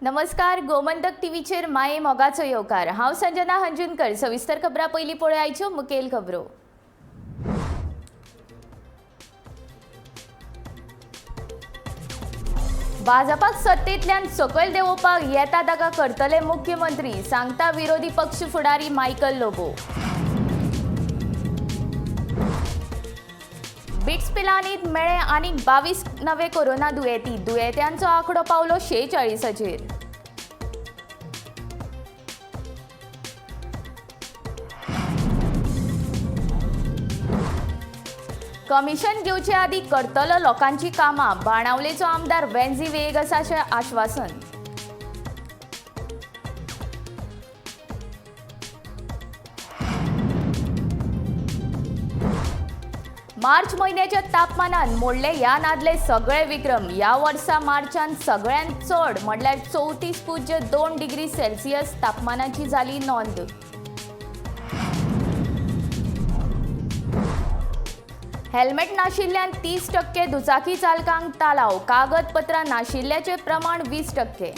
नमस्कार, गोमंतक टीव्हीचेर माये मोगाचो येवकार. हांव संजना हंजुनकर. सविस्तर खबरां पयलीं पळोवया आयच्यो मुखेल खबरो. भाजपाक सत्तेंतल्यान सकयल देंवोवपाक येता ताका करतले मुख्यमंत्री, सांगता विरोधी पक्ष फुडारी मायकल लोबो. बिट्स पिलानीत मेळ्ळे आनीक 22 नवे कोरोना दुयेंती. दुयेंत्यांचो आंकडो पावलो 46चेर. कमिशन घेवचे आदीं करतलो लोकांची कामां, बाणावलेचो आमदार वेन्झी व्हिएगसाचें आश्वासन. मार्च म्हयन्याच्या तापमानान मोडले ह्या नादले सगळे विक्रम. ह्या वर्सा मार्चान सगळ्यांत चड म्हणल्यार 34.2 डिग्री सेल्सियस तापमानाची जाली नोंद. हेल्मेट नाशिल्ल्यान 30% दुचाकी चालकांक तालाव. कागदपत्रां नाशिल्ल्याचें प्रमाण 20%.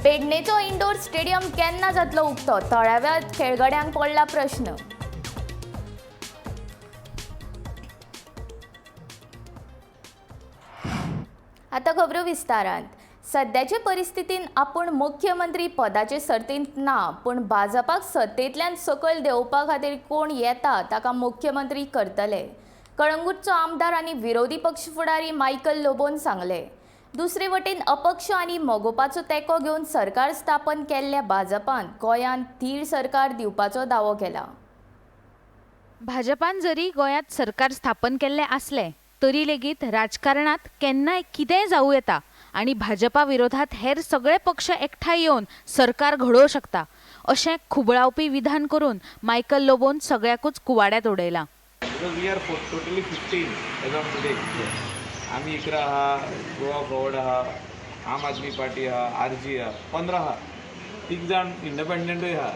पेडणेचो इंडोर स्टेडियम केन्ना जातलो उक्तो? थळाव्या खेळगड्यांक पडला प्रश्न. आतां खबरो विस्तारांत. सद्याचे परिस्थितीन आपूण मुख्यमंत्री पदाचे सर्तींत ना, पूण भाजपाक सत्तेंतल्यान सकयल देंवोवपा खातीर कोण येता ताका मुख्यमंत्री करतले, कळंगूटचो आमदार आनी विरोधी पक्ष फुडारी मायकल लोबोन सांगले. दुसरे वटेन अपक्ष आनी मगोपाचो तेंको घेवन सरकार स्थापन केल्ल्या भाजपान गोंयांत थीर सरकार दिवपाचो दावो केला. भाजपान जरी गोंयांत सरकार स्थापन केल्लें आसलें तरी लेगीत राजकारणांत केन्नाय कितेंय जावं येता आनी भाजपा विरोधात हेर सगळे पक्ष एकठांय येवन सरकार घडोवंक शकता अशें खुबळावपी विधान करून Michael लोबोन सगळ्याकूच कुवाड्यांत उडयलां. Because we are totally 15 as on today. आमी 11 आहा, गोवा फॉरवर्ड आहा, आम आदमी पार्टी आहा, आर जी आहा, 15 आहा. 3 जाण इंडिपेंडंटूय आहा,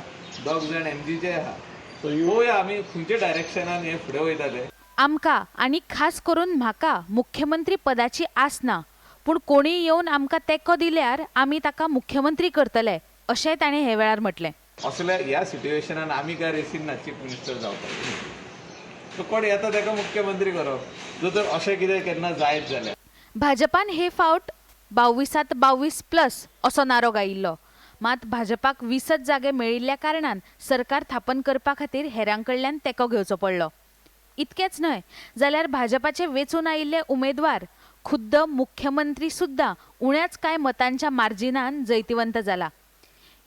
2 जाण एम जीचे आहा. सो पळोवया आमी खंयच्या डायरेक्शनान हे फुडें वयता ते. आमकां आनी खास करून म्हाका मुख्यमंत्री पदाची आस ना, पूण कोणीय येवन आमकां तेंको दिल्यार आमी ताका मुख्यमंत्री करतले अशेंय ताणें हे वेळार म्हटलें. असल्या ह्या सिट्युएशनान आमी काय रेसीन ना चीफ मिनिस्टर जावपाक. सो कोण येता ताका मुख्यमंत्री करप, जर तर अशें कितें केन्ना जायत जाल्यार. भाजपान हे फावट 22 22 प्लस असो नारो गायिल्लो, मात भाजपाक 20 जागे मेळिल्ल्या कारणान सरकार थापन करपा खातीर हेरां कडल्यान तेंको घेवचो पडलो. इतकेंच न्हय जाल्यार भाजपाचे वेंचून आयिल्ले उमेदवार खुद्द मुख्यमंत्री सुद्दां उण्याच कांय मतांच्या मार्जिनान जैतिवंत जाला.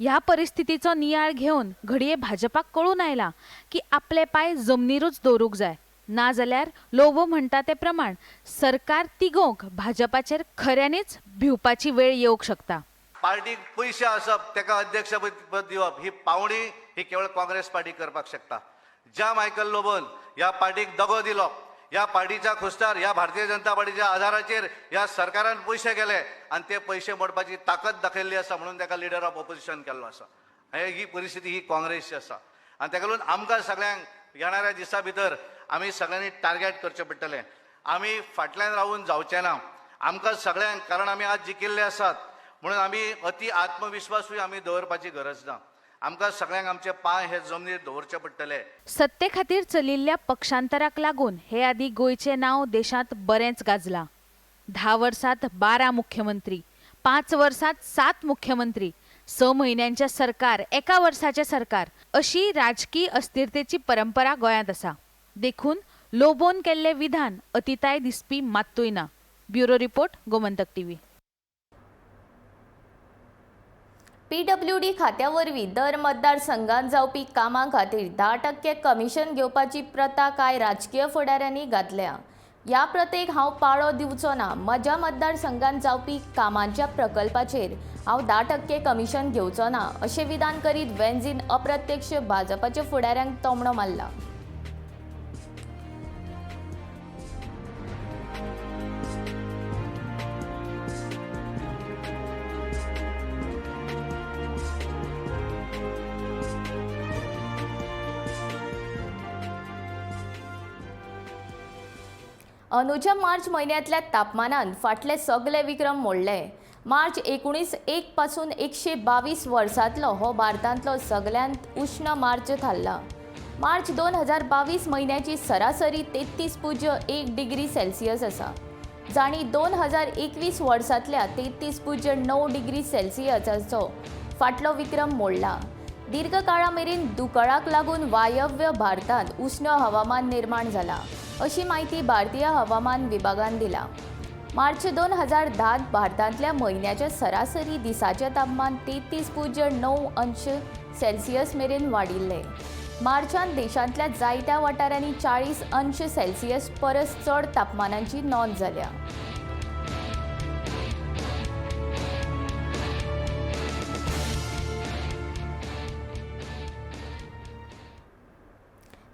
ह्या परिस्थितीचो नियाळ घेवन घडये भाजपाक कळून आयलां की आपले पांय जमनीरूच दवरूंक जाय, नाजाल्यार लोबो म्हणटा ते प्रमाण सरकार तिगोवंक भाजपाचेर खऱ्यांनीच भिवपाची वेळ येवंक शकता. पार्टीक पयशे आसप, ताका अध्यक्ष पद दिवप ही पावणी ही केवळ काँग्रेस पार्टी करपाक शकता. ज्या मायकल लोबोन ह्या पार्टीक दगो दिलो, ह्या पार्टीच्या खुस्तार ह्या भारतीय जनता पार्टीच्या आधाराचेर ह्या सरकारान पयशे गेले आनी ते पयशे मोडपाची ताकद दाखयल्ली आसा म्हणून ताका लिडर ऑफ ऑपोजिशन केल्लो आसा. ही परिस्थिती ही काँग्रेसची आसा आनी ताका लागून आमकां सगळ्यांक येणाऱ्या दिसा भितर आमी सगळ्यांनी टार्गेट करचें पडटलें. आमी फाटल्यान रावून जावचें ना आमकां सगळ्यांक, कारण आमी आज जिखिल्ले आसात म्हणून आमी अति आत्मविश्वासूय आमी दवरपाची गरज ना. आमकां सगळ्यांक आमचे पांय हे जमनीर दवरचे पडटले. सत्ते खातीर चलिल्ल्या पक्षांतराक लागून हे आदीं गोंयचें नांव देशांत बरेंच गाजलां. 10 वर्सांत 12 मुख्यमंत्री, 5 वर्सांत 7 मुख्यमंत्री, 6 म्हयन्यांचें सरकार, 1 वर्साचें सरकार अशी राजकीय अस्थिरतेची परंपरा गोंयांत आसा. देखून लोबोन केल्लें विधान अतिताय दिसपी मात्तूय ना. Bureau report, Gomantak TV. PWD खात्या वरवीं दर मतदारसंघात जावपी कामां खातीर 10% कमिशन घेवपाची प्रथा कांय राजकीय फुडाऱ्यांनी घातल्या. ह्या प्रथेक हांव पाळो दिवचो ना. म्हज्या मतदारसंघात जावपी कामांच्या प्रकल्पाचेर हांव 10% कमिशन घेवचो ना अशें विधान करीत वेन्झीन अप्रत्यक्ष भाजपाच्या फुडाऱ्यांक तोमणो मारला. अंदूच्या मार्च म्हयन्यांतल्या तापमानान फाटले सगळे विक्रम मोडले. मार्च 19/1 पासून 122 वर्सांतलो हो भारतांतलो सगळ्यांत उश्ण मार्च थारला. मार्च 2022 म्हयन्याची सरासरी 33.1 डिग्री सेल्सियस आसा, जाणी 2021 वर्सांतल्या 33.9 डिग्री सेल्सियसाचो फाटलो विक्रम मोडला. दीर्घकाळा मेरेन दुकळाक लागून वायव्य भारतांत उश्ण हवामान निर्माण जाला अशी म्हायती भारतीय हवामान विभागान दिला. मार्च 2010 भारतांतल्या म्हयन्याच्या सरासरी दिसाचें तापमान 33.9 अंश सेल्सियस मेरेन वाडिल्लें. मार्चांत देशांतल्या जायत्या वाठारांनी 40 अंश सेल्सियस परस चड तापमानाची नोंद जाल्या.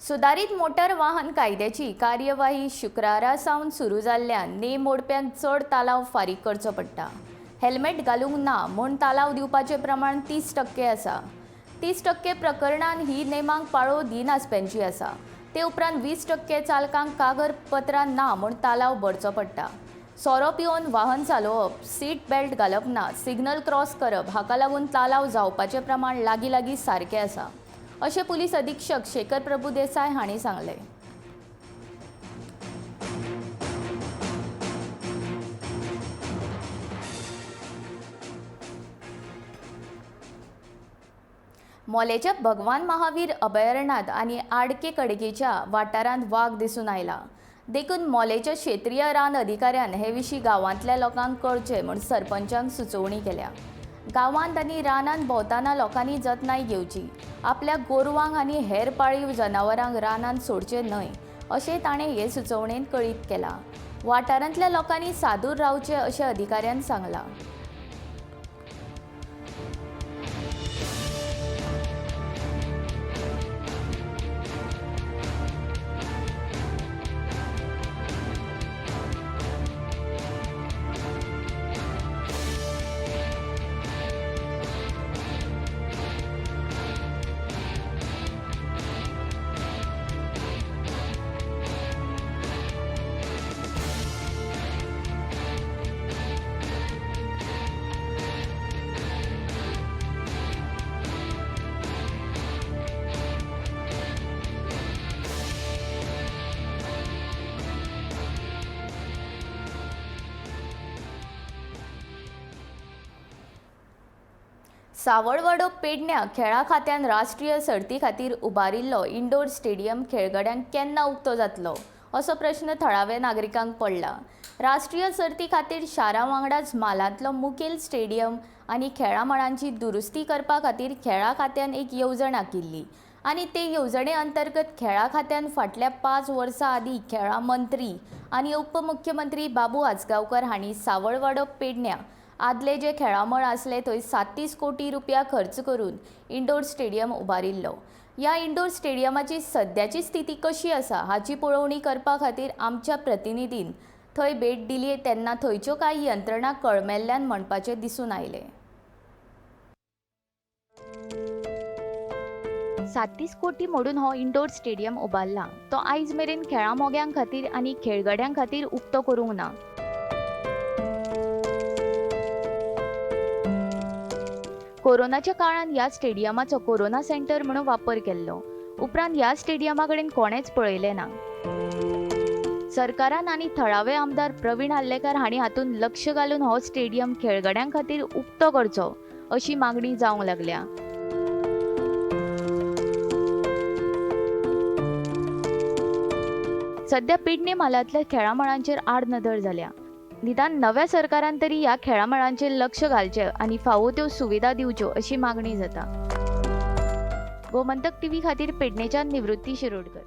सुदारीत मोटर वाहन कायद्याची कार्यवाही शुक्रारा सावन सुरू जाल्ल्यान नेम मोडप्यांक चड तालाव फारीक करचो पडटा. हेल्मेट घालूंक ना म्हूण तालाव दिवपाचें प्रमाण 30% आसा. 30% प्रकरणान ही नेमांक पाळो दिनासप्यांची आसा. ते उपरांत 20% चालकांक कागदपत्रां ना म्हूण तालाव भरचो पडटा. सोरो पिवन वाहन चालोवप, सीट बेल्ट घालप ना, सिग्नल क्रॉस करप हाका लागून तालाव जावपाचें प्रमाण लागीं लागीं सारकें आसा अशें पुलीस अधीक्षक शेखर प्रभू देसाय हांणी सांगलें. मोलेच्या भगवान महावीर अभयारण्यात आनी आडके कडकेच्या वाठारांत वाग दिसून आयला. देखून मोलेच्या क्षेत्रीय रान अधिकाऱ्यान हे विशीं गांवांतल्या लोकांक कळचें म्हूण सरपंचांक सुचोवणी केल्या. गांवांत आनी रानांत भोंवतना लोकांनी जतनाय घेवची, आपल्या गोरवांक आनी हेर पाळीव जनावरांक रानांत सोडचें न्हय अशें ताणें हे सुचोवणेंत कळीत केलां. वाठारांतल्या लोकांनी सादूर रावचें अशें अधिकाऱ्यान सांगलां. सावळवाडो पेडण्या खेळा खात्यान राष्ट्रीय सर्ती खातीर उबारिल्लो इंडोर स्टेडियम खेळगड्यांक केन्ना उक्तो जातलो असो प्रश्न थळाव्या नागरिकांक पडला. राष्ट्रीय सर्ती खातीर शारा वांगडाच म्हालांतलो मुखेल स्टेडियम आनी खेळा मळांची दुरुस्ती करपा खातीर खेळा खात्यान एक येवजण आखिल्ली आनी ते येवजणे अंतर्गत खेळा खात्यान फाटल्या 5 वर्सां आदीं खेळा मंत्री आनी उपमुख्यमंत्री बाबू आजगांवकर हांणी सावळवाडो पेडण्या आदले जे खेळामळ आसले थंय 37 कोटी रुपया खर्च करून इंडोर स्टेडियम उबारिल्लो. ह्या इंडोर स्टेडियमाची सद्याची स्थिती कशी आसा हाची पळोवणी करपा खातीर आमच्या प्रतिनिधीन थंय भेट दिली तेन्ना थंयच्यो कांय यंत्रणा कळमेल्ल्यान म्हणपाचें दिसून आयलें. 37 कोटी मोडून हो इंडोर स्टेडियम उबारला तो आयज मेरेन खेळा मोग्यां खातीर आनी खेळगड्यां खातीर उक्तो करूंक ना. कोरोनाच्या काळांत ह्या स्टेडियमाचो कोरोना सेंटर म्हणून वापर केल्लो. उपरांत ह्या स्टेडियमा कडेन कोणेंच पळयलें ना. सरकारान आनी थळावे आमदार प्रवीण आर्लेकार हांणी हातूंत लक्ष घालून हो स्टेडियम खेळगड्यां खातीर उक्तो करचो अशी मागणी जावंक लागल्या. सद्या पेडणे म्हालांतल्या खेळा मळांचेर आडनदर जाल्या. निदान नव्या सरकारान तरी ह्या खेळा मळांचेर लक्ष घालचें आनी फावो त्यो सुविधा दिवच्यो अशी मागणी जाता. गोमंतक टीव्ही खातीर पेडणेच्यान निवृत्ती शिरोडकर.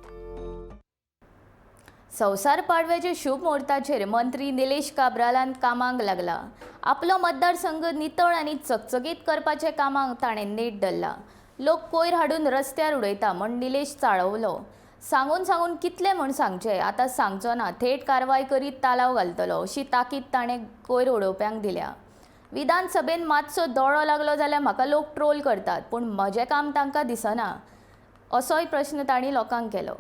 संवसार पाडव्याच्या शुभ मुहूर्ताचेर मंत्री निलेश काब्रालान कामाक लागला. आपलो मतदारसंघ नितळ आनी चकचकीत करपाच्या कामाक ताणें नेट धरला. लोक कोयर हाडून रस्त्यार उडयता म्हूण निलेश चाळवलो. सांगून सांगून कितले म्हूण सांगचे, आतां सांगचो ना, थेट कारवाय करीत तालाव घालतलो अशी ताकीद ताणें कोयर उडोवप्यांक दिल्या. विधानसभेन मातसो दोळो लागलो जाल्यार म्हाका लोक ट्रोल करतात, पूण म्हजें काम तांकां दिसना असोय प्रश्न तांणी लोकांक केलो.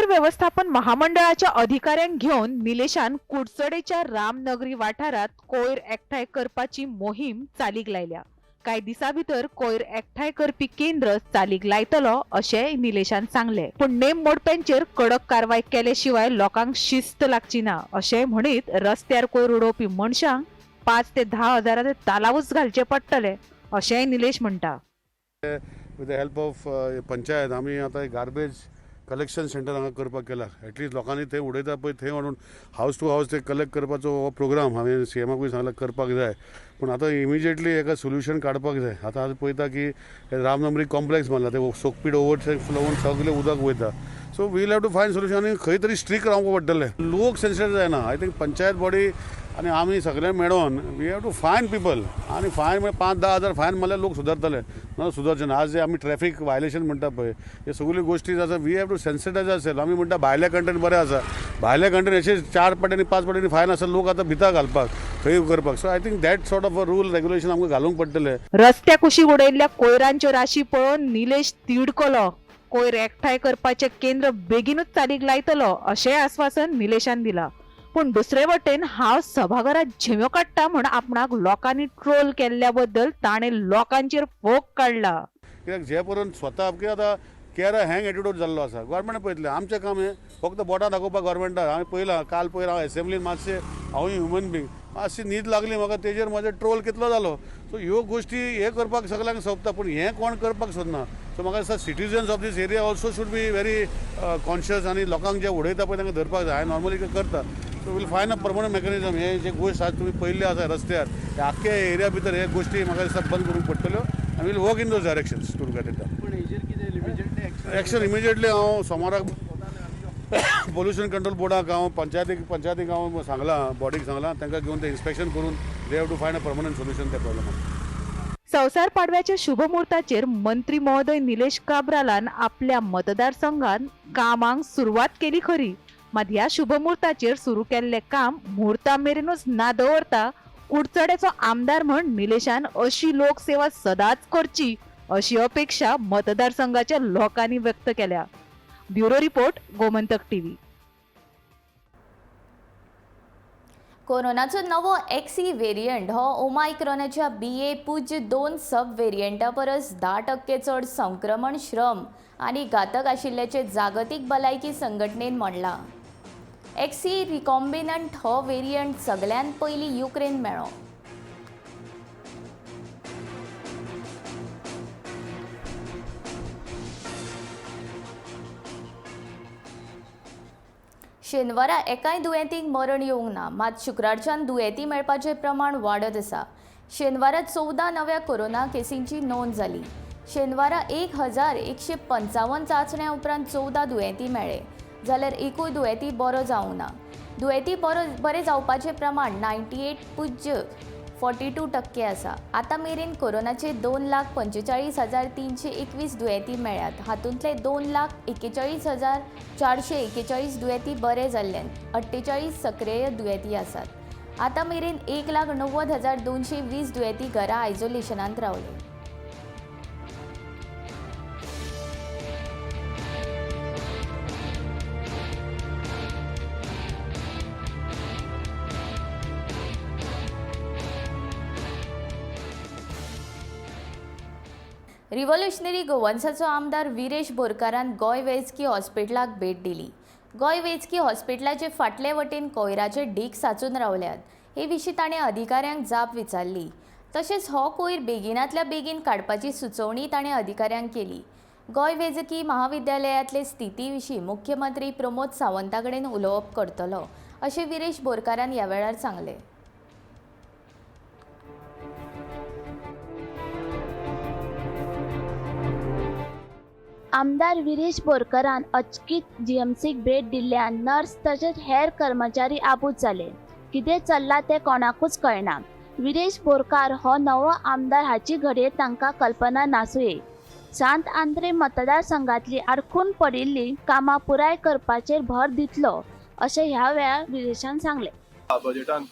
कोयर व्यवस्थापन महामंडळाच्या अधिकाऱ्यांक घेवन निलेशान कुडचडेच्या रामनगरी वाठारांत कोयर एकठांय करपाची मोहीम चालीक लायल्या. कांय दिसां भितर कोयर एकठांय करपी केंद्र चालीक लायतलो अशेंय निलेशान सांगलें. पूण नेम मोडप्यांचेर कडक कारवाय केले शिवाय लोकांक शिस्त लागची ना अशेंय म्हणीत रस्त्यार कोयर उडोवपी मनशांक 5 ते 10 हजाराचे तालावूच घालचे पडटले अशेंय निलेश म्हणटा. With the help of panchayat आमी आतां गार्बेज कलेक्शन सेंटर हांगा करपाक केला. एटलिस्ट लोकांनी थंय उडयता पळय थंय व्हरून हावस टू हावस ते कलेक्ट करपाचो हो प्रोग्राम हांवें सीएमाकूय सांगला करपाक जाय. पूण आतां इमिजिएटली एका सोल्युशन काडपाक जाय. आतां आमी पळयता की रामनगरी कॉम्प्लेक्स बांदला, ते सोकपीट ओवर फ्लो होवन सगळें उदक वयता. So we'll have to find solution आनी खंय तरी स्ट्रीक रावंक पडटलें. लोक सेन्सिटीव जायना. I think panchayat body आनी आमी सगळे मेळोन we have to fine people आनी फायन म्हळ्यार 5-10 हजार फायन मारल्यार लोक सुदारतले, ना सुदारचे ना. आज जे आमी ट्रॅफिक वायलेशन म्हणटा पळय हे सगळ्यो गोश्टी आसा, we have to sensitize ourself. आमी म्हणटा भायल्या कंट्रीन बरें आसा, भायल्या कंट्रीन अशे 4 पाट्यांनी 5 पाट्यांनी फायन आसा, लोक आतां भिता घालपाक खंय करपाक. So I think that sort of a rule regulation आमकां घालूंक पडटलें. रस्त्या कुशीक उडयल्ल्या कोयरांच्यो राशी पळोवन निलेश तिडकलो. कोयर एकठांय करपाचें केंद्र बेगीनूच चालीक लायतलो अशेंय आस्वासन निलेशान दिलां. पूण दुसरे वटेन हांव सभाघरात झेम्यो काडटा म्हूण आपणाक लोकांनी ट्रोल केल्ल्या बद्दल ताणें लोकांचेर फोग काडला. कित्याक जे पर्यंत स्वता कित्याक आतां केरा हँग एटिट्यूड जाल्लो आसा. गोवोरमेंट पळयतलें आमचें काम हें फक्त बोटां दाखोवपाक गोवोरमेंटाक. हांवें पळयलां काल पयर हांव एसेंब्लीन मातशें हांवूय ह्युमन बींग मातशी न्हीद लागली म्हाका, तेजेर म्हजो ट्रोल कितलो जालो. सो ह्यो गोश्टी हे करपाक सगल्यांक सोंपता, पूण हें कोण करपाक सोदना. सो म्हाका दिसता citizens of this area also should be very conscious आनी लोकांक जे उडयता पळय तांकां धरपाक जाय. हांवें नॉर्मली करता. So we'll find a permanent mechanism. हे जे गोश्ट आज तुमी पळयल्ले आसा रस्त्यार, हे आख्खे एरिया भितर हे गोश्टी म्हाका दिसता बंद करूंक पडटल्यो आनी we'll work in those directions to get it done. Action immediately हांव सोमाराक पोल्युशन कंट्रोल बोर्डाक हांव पंचायतीक हांव सांगलां, बॉडीक सांगलां, तांकां घेवन ते इन्स्पेक्शन करून they have to find a permanent solution त्या प्रॉब्लमाक. संवसार पाडव्याच्या शुभमुहूर्ताचेर मंत्री महोदय निलेश काब्रालान आपल्या मतदारसंघात कामांक सुरवात केली खरी, मात ह्या शुभमुहूर्ताचेर सुरू केल्लें काम मुहूर्ता मेरेनूच ना दवरता कुडचड्याचो आमदार म्हण निलेशान अशी लोकसेवा सदांच करची अशी अपेक्षा मतदारसंघाच्या लोकांनी व्यक्त केल्या. Bureau report, Gomantak TV. कोरोनाचो नवो एक्सी वेरियंट हो ओमायक्रॉनाच्या BA.2 सब वेरियंटा परस 10% चड संक्रमण श्रम आनी घातक आशिल्ल्याचें जागतीक भलायकी संघटनेन म्हणलां. एक्सी रिकॉम्बिनंट हो वेरियंट सगल्यांत पयलीं युक्रेन मेळ्ळो. शेनवारा एकाय दुयेंतीक मरण येवंक ना, मात शुक्रारच्यान दुयेंती मेळपाचें प्रमाण वाडत आसा. शेनवारा 14 नव्या कोरोना केसींची नोंद जाली. शेनवारा 1155 चांचण्या उपरांत 14 दुयेंती मेळ्ळे, जाल्यार एकूय दुयेंती बरो जावंक ना. दुयेंती बरे जावपाचें प्रमाण 98.42% आसा. आतां मेरेन कोरोनाचे 2,45,321 दुयेंती मेळ्ळ्यात. हातूंतले 2,41,441 दुयेंती बरे जाल्ल्यान 48 सक्रीय दुयेंती आसात. आतां मेरेन 1,90,220 दुयेंती घरा आयसोलेशनांत रावले. रिव्होल्युशनरी गोवन्साचो आमदार विरेश बोरकारान गोंय वैजकी हॉस्पिटलाक भेट दिली. गोंय वैजकी हॉस्पिटलाचे फाटले वटेन कोयराचे ढीग साचून रावल्यात. हे विशीं ताणें अधिकाऱ्यांक जाप विचारली. तशेंच हो कोयर बेगिनांतल्या बेगीन काडपाची सुचोवणी ताणें अधिकाऱ्यांक केली. गोंय वैजकी महाविद्यालयांतले स्थिती विशीं मुख्यमंत्री प्रमोद सावंता कडेन उलोवप करतलो अशें विरेश बोरकारान ह्या वेळार सांगलें. आमदार विरेश बोरकरान अचकीत जीएमसीक भेट दिल्ल्यान नर्स तशेंच हेर कर्मचारी आबूज जाले. कितें चल्लां तें कोणाकूच कळना. विरेश बोरकार हो नवो आमदार हाची घडये तांकां कल्पना नासुये. सांत आंद्रे मतदारसंघांतली आडखून पडिल्लीं कामां पुराय करपाचेर भर दितलो अशें ह्या वेळार विरेशान सांगलें. बजेटान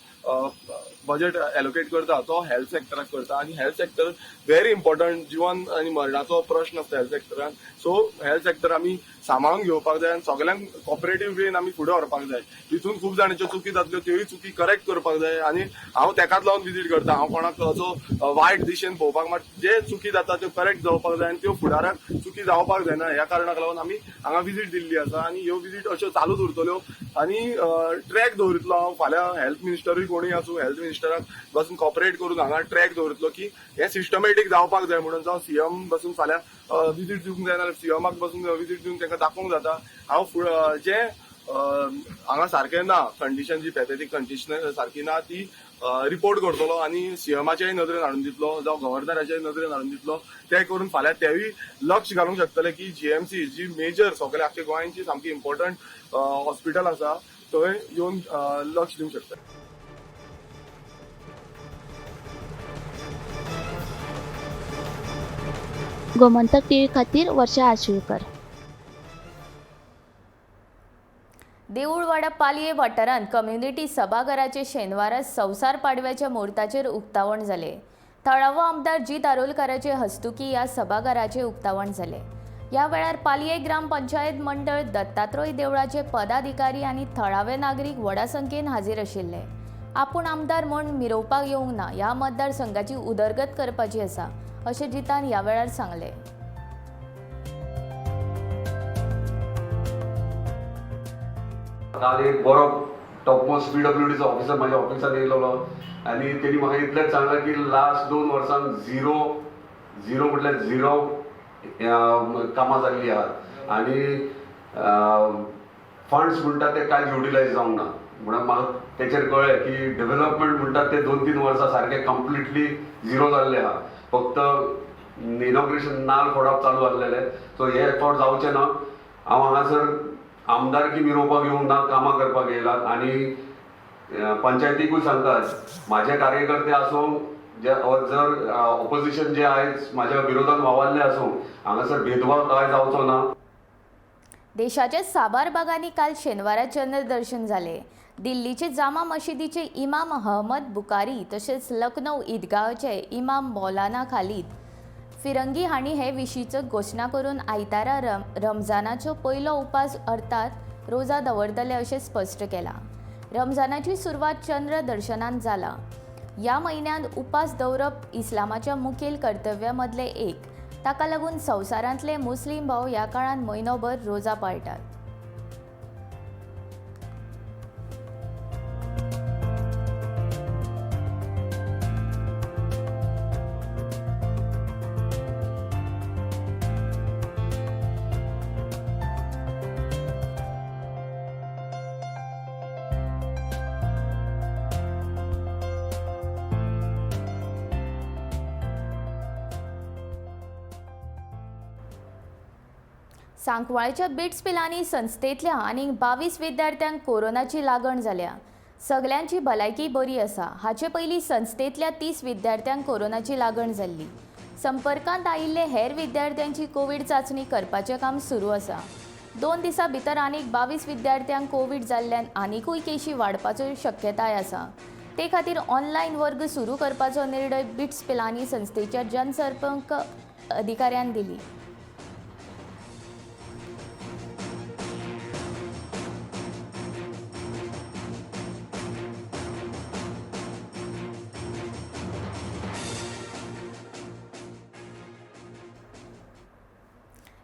बजेट एलोकेट करता तो हेल्थ सेक्टराक करता आनी हेल्थ सेक्टर व्हेरी इम्पॉर्टंट. जिवन आनी मरणाचो प्रश्न आसता हेल्थ सेक्टरान. सो हेल्थ सेक्टर आमी सांबाळून घेवपाक जाय आनी सगल्यांक कॉपरेटीव वेन आमी फुडें व्हरपाक जाय. तितून खूब जाणांच्यो चुकी जातल्यो, त्योय चुकी करेक्ट करपाक जाय. आनी हांव तेकाच लागून विजीट करता. हांव कोणाक असो वायट दिशेन पळोवपाक, मात जे चुकी जाता त्यो करेक्ट जावपाक जाय आनी त्यो फुडाराक चुकी जावपाक जायना ह्या कारणाक लागून आमी हांगा विजीट दिल्ली आसा. आनी ह्यो विजीट अश्यो चालूच उरतल्यो आनी ट्रॅक दवरितलो हांव. फाल्यां हेल्थ मिनिस्टरूय कोणूय आसूं, हेल्थ मिनिस्टराक बसून कॉपरेट करून हांगा ट्रॅक दवरितलो की हें सिस्टमॅटीक जावपाक जाय म्हणून. जावं सीएम बसून फाल्यां विजीट दिवंक जायना जाल्यार सीएमाक बसून विजीट दिवन तांकां दाखोवंक जाता. हांव जे हांगा सारकें ना कंडिशन, जी पॅथेटीक कंडिशन सारकी ना ती रिपोर्ट करतलो आनी सीएमाच्याय नदरेन हाडून दितलो, जावं गव्हर्नराच्याय नदरेन हाडून दितलो. ते करून फाल्यां तेवूय लक्ष घालूंक शकतले की जीएमसी जी मेजर सगळे आख्खे गोंयची सामकी इम्पॉर्टंट हॉस्पिटल आसा थंय येवन लक्ष दिवंक शकता. गोमंतक टीव्ही खातीर वर्षा आशुळकर. देऊळवाडा पालये वाठारांत कम्युनिटी सभाघराचे शेनवारा संवसार पाडव्याच्या मुहूर्ताचेर उक्तावण जालें. थळावो आमदार जीत आरोलकाराचे हस्तुकी ह्या सभाघराचें उक्तावण जालें. ह्या वेळार पालये ग्रामपंचायत मंडळ, दत्तात्रय देवळाचे पदाधिकारी आनी थळावे नागरीक व्हडा संख्येन हाजीर आशिल्ले. आपूण आमदार म्हूण मिरोवपाक येवंक ना, ह्या मतदारसंघाची उदरगत करपाची आसा अशें जितान ह्या वेळार सांगलें. काल एक बरो टॉपमोस्ट पीडब्ल्यूडीचो ऑफिसर म्हाज्या ऑफिसान येयलेलो आनी तेणी म्हाका इतलेंच सांगलें की लास्ट 2 वर्सांक झिरो म्हटल्यार झिरो कामां जाल्लीं आहात आनी फंड्स म्हणटा ते कांयच युटिलायज जावंक ना. म्हणून म्हाका तेचेर कळ्ळें की डेव्हलपमेंट म्हणटात ते 2-3 वर्सां सारकें कंप्लिटली झिरो जाल्लें आहा. फक्त इनॉग्रेशन नाल फोडप चालू आसलेलें. सो हे फावट जावचें ना. हांव हांगासर आमदारकी मिरोवपाक येवंक ना, कामां करपाक येयला. आनी पंचायतीकूय सांगता, म्हाजे कार्यकर्ते आसूं जे जर ऑपोजिशन जे आयज म्हाज्या विरोधान वावरले आसूं, हांगासर भेदभाव कांय जावचो ना. देशाच्या साबार भागांनी काल शेनवारा चंद्रदर्शन जालें. दिल्लीचे जामा मशिदीचे इमाम अहमद बुकारी तशेंच लखनौ ईदगाहचे इमाम मौलाना खालीद फिरंगी हांणी हे विशींचो घोशणा करून आयतारा रमजानाचो पयलो उपास अर्थात रोजा दवरतले अशें स्पश्ट केलां. रमजानाची सुरवात चंद्र दर्शनान जाला. ह्या म्हयन्यांत उपास दवरप इस्लामाच्या मुखेल कर्तव्या मदलें एक. ताका लागून संवसारांतले मुस्लीम भाव ह्या काळांत म्हयनोभर रोजा पाळटात. सांकवाळच्या बिट्स पिलानी संस्थेंतल्या आनीक 22 विद्यार्थ्यांक कोरोनाची लागण जाल्या. सगल्यांची भलायकी बरी आसा. हाचे पयलीं संस्थेंतल्या 30 विद्यार्थ्यांक कोरोनाची लागण जाल्ली. संपर्कांत आयिल्ले हेर विद्यार्थ्यांची कोवीड चांचणी करपाचें काम सुरू आसा. 2 दिसां भितर आनीक 22 विद्यार्थ्यांक कोवीड जाल्ल्यान आनिकूय केशी वाडपाच्यो शक्यताय आसा. ते खातीर ऑनलायन वर्ग सुरू करपाचो निर्णय बिट्स पिलानी संस्थेच्या जनसंपर्क अधिकाऱ्यान दिली.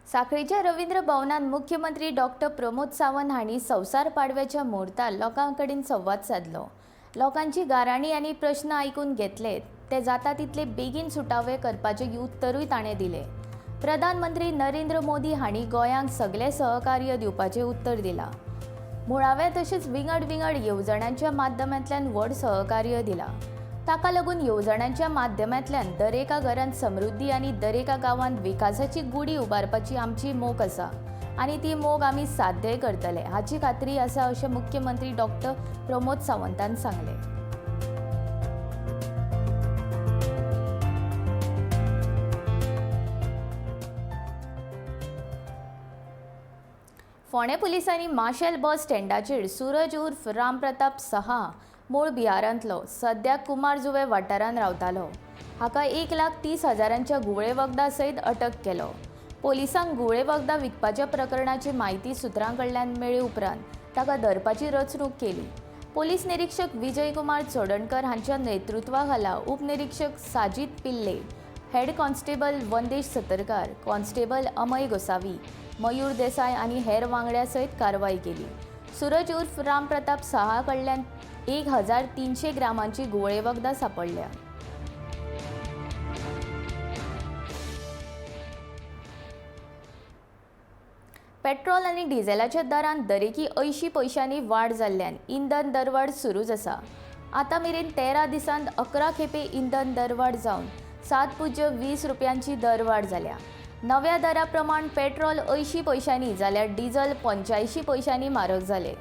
साखळीच्या रवींद्र भवनान मुख्यमंत्री डॉक्टर प्रमोद सावंत हांणी संवसार पाडव्याच्या मुहूर्तार लोकां कडेन संवाद सादलो. लोकांची गाराणी आनी प्रश्न आयकून घेतले, ते जाता तितले बेगीन सुटावे करपाचें उत्तरूय ताणें दिलें. प्रधानमंत्री नरेंद्र मोदी हांणी गोंयांक सगलें सहकार्य दिवपाचें उत्तर दिलां. मुळाव्या तशेंच विंगड विंगड येवजण्यांच्या माध्यमांतल्यान व्हड सहकार्य दिलां. ताका लागून येवजण्यांच्या माध्यमांतल्यान दरेका घरांत समृद्धी आनी दरेका गांवांत विकासाची गुडी उबारपाची आमची मोख आसा आनी ती मोख आमी साध्यय करतले हाची खात्री आसा अशें मुख्यमंत्री डॉक्टर प्रमोद सावंतान सांगलें. फोंडें पुलिसांनी माशेल बस स्टँडाचेर सूरज उर्फ रामप्रताप सहा मूळ बिहारांतलो सद्या कुमारजुवे वाठारांत रावतालो. हाका 1,30,000 घुंवळे वखदां सयत अटक केलो. पोलिसांक घुंवळे वखदां विकपाच्या प्रकरणाची म्हायती सुत्रां कडल्यान मेळ्ळे उपरांत ताका धरपाची रचणूक केली. पोलीस निरीक्षक विजय कुमार चोडणकर हांच्या नेतृत्वाखाला उपनिरीक्षक Sajid Pillai, head constable Vandesh Satarkar, constable Amay Gosavi, Mayur Desai आनी हेर वांगड्या सयत कारवाय केली. सूरज उर्फ राम प्रताप साहा कडल्यान 1300 ग्रामांची घुंवळे वखदां सांपडल्या. पेट्रोल आनी डिझेलाच्या दरांत दरेकी 80 पयशांनी वाड जाल्ल्यान इंधन दरवाड सुरूच आसा. आतां मेरेन 13 दिसांत 11 खेपे इंधन दरवाड जावन 7.20 रुपयांची दरवाड जाल्या. नव्या दरा प्रमाण पेट्रोल 80 पयशांनी जाल्यार डिझल 85 पयशांनी म्हारग जाले.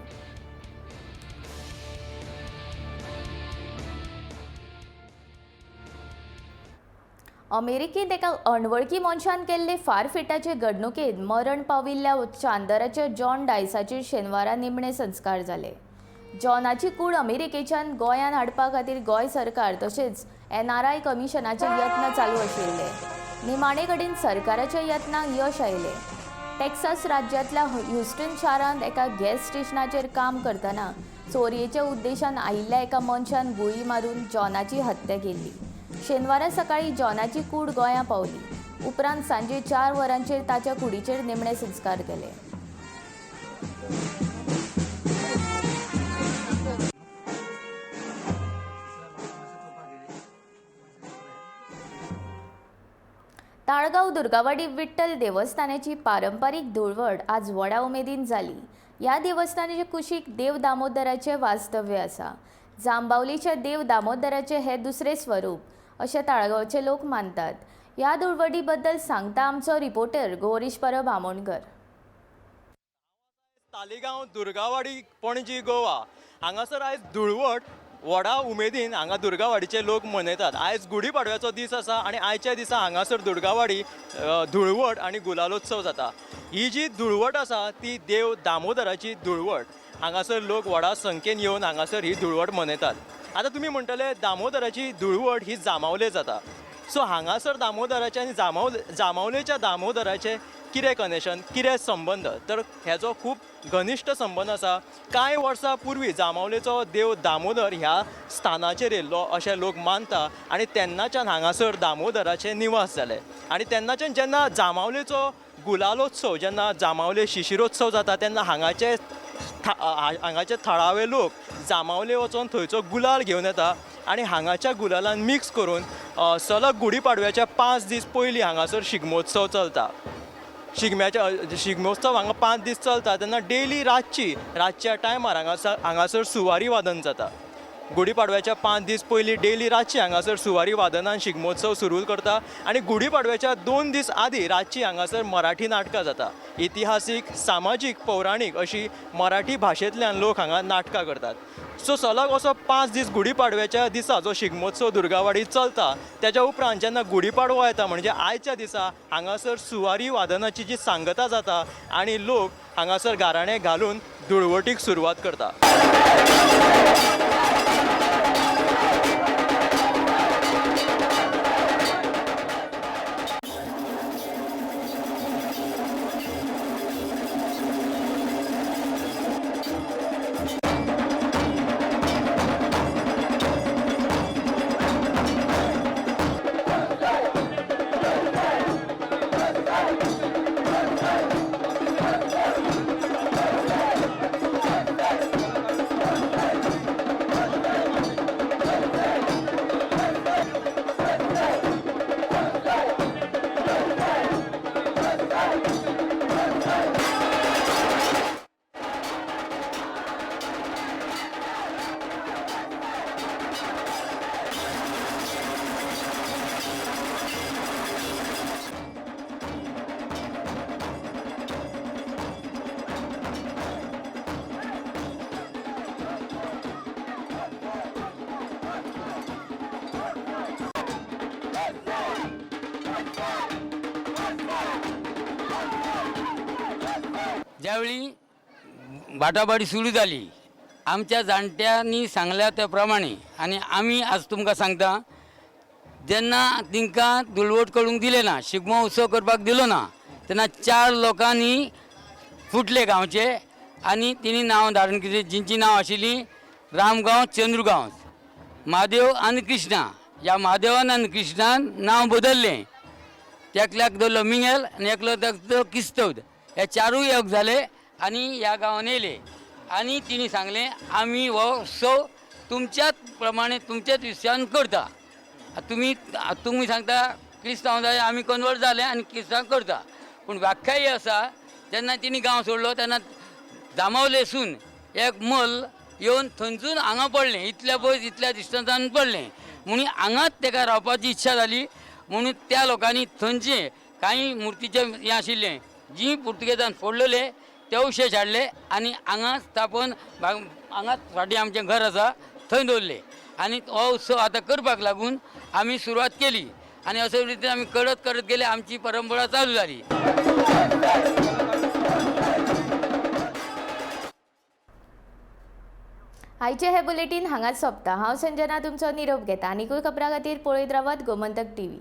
अमेरिकेंत एका अणवळखी मनशान केल्ले फारफिटाचे घडणुकेंत मरण पाविल्ल्या चांदराच्या जॉन डायसाचेर शेनवारा निमणे संस्कार जाले. जॉनाची कूड अमेरिकेच्यान गोंयांत हाडपा खातीर गोंय सरकार तशेंच NRI कमिशनाचे यत्न चालू आशिल्ले. निमाणे कडेन सरकाराच्या यत्नांक यश आयलें. टेक्सास राज्यांतल्या ह्युस्टन शारांत एका गॅस स्टेशनाचेर काम करतना चोरयेच्या उद्देशान आयिल्ल्या एका मनशान गुळी मारून जॉनाची हत्या केल्ली. शेनवारा सकाळी जॉनाची कूड गोंयां पावली. उपरांत सांजे 4 वरांचेर ताच्या कुडीचेर निमणे संस्कार केले. ताळगांव दुर्गावाडी विठ्ठल देवस्थानाची पारंपारीक धुळवट आज व्हडा उमेदीन जाली. ह्या देवस्थानाचे कुशीक देव दामोदराचें वास्तव्य आसा. जांबावलीच्या देव दामोदराचें हें दुसरें स्वरूप अशें ताळगांवचे लोक मानतात. ह्या धुळवटी बद्दल सांगता आमचो रिपोर्टर गौरीश परब आमोणकर. तालिगांव दुर्गावाडी पणजी गोवा हांगासर आयज धुळवट व्हडा उमेदीन हांगा दुर्गावाडीचे लोक मनयतात. आयज गुढीपाडव्याचो दीस आसा आनी आयच्या दिसा हांगासर दुर्गावाडी धुळवट आनी गुलालोत्सव जाता. ही जी धुळवट आसा ती देव दामोदराची धुळवट. हांगासर लोक व्हडा संख्येन येवन हांगासर ही धुळवट मनयतात. आतां तुमी म्हणटले दामोदराची धुळवट ही जांबावले जाता. सो हांगासर दामोदराचे आनी जांबावलेच्या दामोदराचे कितें कनेक्शन, कितें संबंद, तर हेजो खूब घनिश्ट संबंद आसा. कांय वर्सां पूर्वी जांबावलेचो देव दामोदर ह्या स्थानाचेर येयल्लो अशें लोक मानता आनी तेन्नाच्यान हांगासर दामोदराचे निवास जाले. आनी तेन्नाच्यान जेन्ना जांबावलेचो गुलालोत्सव, जेन्ना जांबावले शिशिरोत्सव जाता तेन्ना हांगाचे थळावे लोक जांबावले वचोन थंयचो गुलाल घेवन येता आनी हांगाच्या गुलालान मिक्स करून सलग गुढीपाडव्याच्या 5 दीस पयलीं हांगासर शिगमोत्सव चलता. शिगमोत्सव हांगा 5 दीस चलता तेन्ना डेली रातच्या टायमार हांगासर सुवारी वादन जाता. गुढीपाडव्याच्या 5 दीस पयलीं डेली रातची हांगासर सुवारी वादनान शिगमोत्सव सुरू करता आनी गुढीपाडव्याच्या 2 दीस आदीं रातची हांगासर मराठी नाटकां जाता. इतिहासीक, सामाजीक, पौराणीक अशी मराठी भाशेंतल्यान लोक हांगा नाटकां करतात. सो सलग असो 5 दीस गुढीपाडव्याच्या दिसा जो शिगमोत्सव दुर्गावाडी चलता तेज्या उपरांत जेन्ना गुढीपाडवो येता म्हणजे आयच्या दिसा हांगासर सुवारी वादनाची जी सांगता जाता आनी लोक हांगासर गाराणें घालून धुळवटीक सुरवात करता. ज्यावेळी बाटाबाटी सुरू जाली आमच्या जाणट्यांनी सांगल्या त्या प्रमाणे आनी आमी आज तुमकां सांगता जेन्ना तांकां धुळवट करूंक दिलें ना, शिगमो उत्सव करपाक दिलो ना, तेन्ना चार लोकांनी फुटले गांवचे आनी तेणी नांव धारण केली, जिंची नांव आशिल्लीं रामगांव, चंद्रगांव, म्हादेव आनी कृष्णा. ह्या म्हादेवान आनी कृष्णान नांव बदललें. एकल्याक दवरलो मिंगेल आनी एकलो ताका किस्तोद. हे चारूय एक जाले आनी ह्या गांवान येयले आनी तिणी सांगलें आमी हो उत्सव तुमच्याच प्रमाणे तुमच्याच विश्यान करता. तुमी तुमी सांगता क्रिस्तांव जाय, आमी कन्वर्ट जाले आनी क्रिस्तांव करता. पूण व्याख्या ही आसा, जेन्ना तिणी गांव सोडलो तेन्ना जांबावलेसून एक मल येवन थंयसून हांगा पडलें, इतल्या पयस इतल्या डिस्टन्सान पडलें, म्हणून हांगाच ताका रावपाची इच्छा जाली. म्हणून त्या लोकांनी थंयचे कांय मुर्तीचें हें आशिल्लें जी पुर्तुगेजान फोडलेले ते अवशेश हाडले आनी हांगा स्थापन हांगाच फाटीं आमचें घर आसा थंय दवरले आनी हो उत्सव आतां करपाक लागून आमी सुरवात केली आनी अशे रितीन आमी करत करत गेले, आमची परंपरा चालू जाली. आयचे हे बुलेटीन हांगाच सोंपता. हांव संजना तुमचो निरोप घेता. आनीकूय खबरां खातीर पळयत रावात गोमंतक टीव्ही.